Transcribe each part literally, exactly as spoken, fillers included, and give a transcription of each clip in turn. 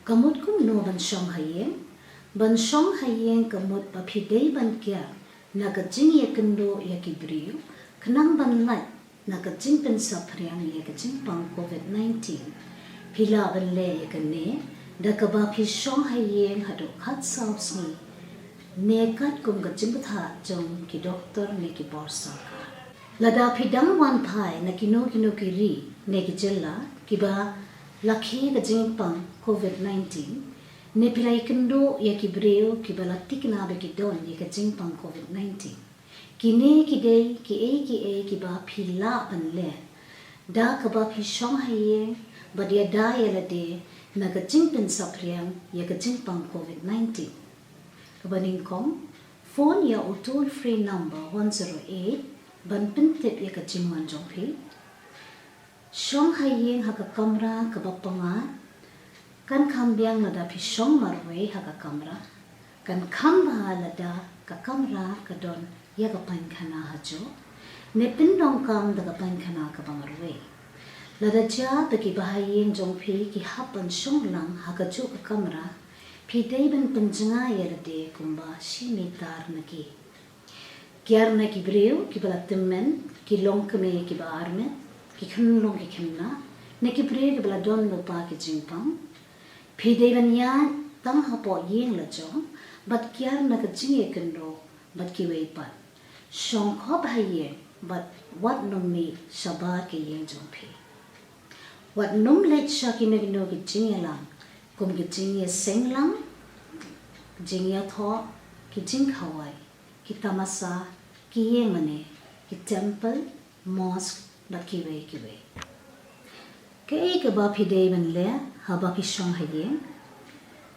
Ka mut kumno ban shong ha ïing? Ban shong ha ïing ka mut ba phi dei ban kiar na ka jingïakynduh ïa ki briew khnang ban lait na ka jingpynsaphriang ïa ka jingpang COVID nineteen. Phi lah ban leh ïa kane da kaba phi shong ha ïing haduh khatsaw sngi, ne katkum ka jingbatai jong ki doktor ne ki bor sorkar. Lada phi dang wan phai na kino kino ki ri ne ki jylla kiba la khie ka jingpang COVID nineteen, ne phi la ïakynduh ïa ki briew kiba la thikna ba ki don ïa ka jingpang COVID nineteen, kine ki dei kiei kiei kiba phi lah ban leh da kaba phi shong ha ïing bad ïada ïa lade na ka jingpynsaphriang ïa ka jingpang COVID nineteen. Kaba nyngkong, phone ïa u toll free number one zero eight ban pyntip ïa ka jingwan jong phi. Shong ha ïing ha ka kamra kaba pyngngad. Kan kham biang lada phi shong marwei ha ka kamra. Kan kham bha lada ka kamra ka don ïa ka paikhana hajuh, ne pyndonkam da ka paikhana kaba marwei. Lada jia ba ki bahaïing jong phi ki hap ban shong lang ha kajuh ka kamra, phi dei ban pynjngai ïa lade kumba shi mitar na ki. Kiar na ki briew kiba la tymmen, ki longkmie kiba armet, ki khynnah ki khynnah, ne ki briew kiba la don lypa ki jingpang. Phi dei ban ïaid tang hapoh ïing la jong bad kiar na ka jingïakynduh bad kiwei pat. Shong khop ha ïing bad wat nym mih shabar ki ïing jong phi. Wat nym leit sha kino kino ki jingïalang kum ki jingïaseng lang, jingïathoh, ki jingkhawai, ki tamasa, ki ïing mane, ki temple, mosque bad kiwei kiwei. Kaei kaba phi dei ban leh haba phi shong ha ïing?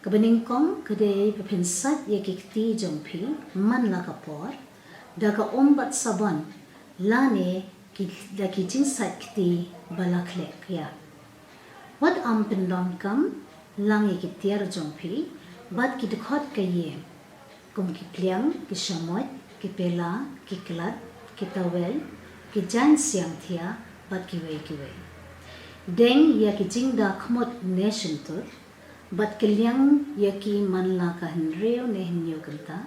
Kaba nyngkong ka dei ba phin sait ïa ki kti jong phi man la ka por da ka um bad sabon lane ki, da ki jingsait kti ba la khleh kiad. Wat ym pyndonkam lang ïa ki tiar jong phi bad ki dkhot ka ïing kum ki pliang, ki shamoit, ki pela, ki klat, ki tawel, ki jaiñ siangthia bad kiwei kiwei. Deng ïa ki jingda khmut ne shyntur bad kylliang ïa ki man la ka hynriew ne hynñiew kynta.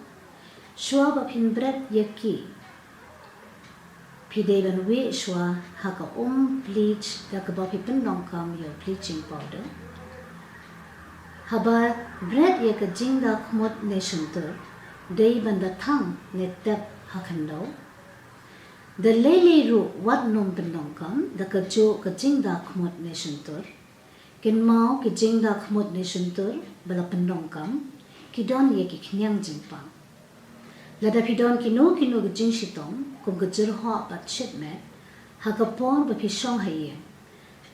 Shuwa ba phin bret ïa ki, phi dei ban wieh shuwa ha ka um bleach da kaba phi pyndonkam ïa u bleaching powder. Haba bret ïa ka jingda khmut ne shyntur, dei ban da thang ne tep ha khyndew. Da lei lei ruh wat nym pyndonkam da kajuh ka jingda khmut ne shyntur. Kynmaw ki jingda khmut ne shyntur ba la pyndonkam ki don ïa ki khñiang jingpang. Lada phi don kino kino ki jingshitom kum ka jyrhoh bad shit met ha ka por ba phi shong ha ïing,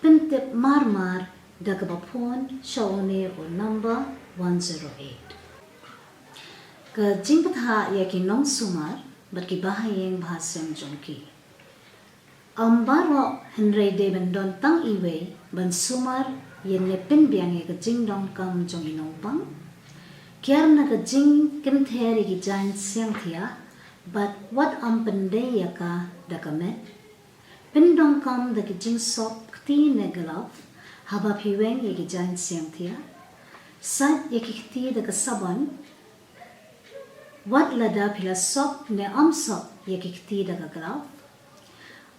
pyntip mar mar da kaba phone sha une u number one zero eight. Ka jingbatai ïa ki nongsumar bad ki bahaïing bahasem jong ki. Ym baroh hynrei dei ban don tang iwei ban sumar ïa ne pynbiang ïa ka jingdonkam jong i nongpang. Kiar na ka jingkynther ïa ki jaiñ siangthia bad wat ym pyndei ïa ka da ka met. Pyndonkam da ki jingsop kti ne glove haba phi weng ïa ki jaiñ siangthia. Sait ïa ki kti da ka sabon wat lada phi la sop ne ym sop ïa ki kti da ka glove.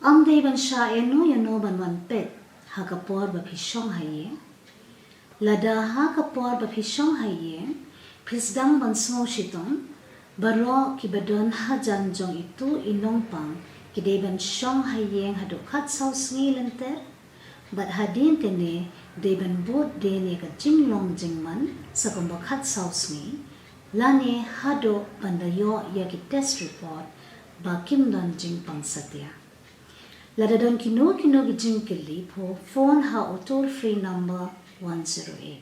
Ym dei ban shah ïano ïano ban wan peit ha ka por ba phi shong ha ïing. Lada ha ka por ba phi shong ha ïing phi sdang ban sngew shitom, baroh kiba don hajan jong itu i nongpang ki dei ban shong ha ïing haduh khatsaw sngi lynter. Bad hadien kane dei ban bud dien ïa ka jinglong jingman sa kumba khatsaw sngi, lane haduh ban da ïoh ïa ki test report ba kim don jingpang satia. Lada don kino kino ki jingkylli, pho phone ha u toll free number one zero eight.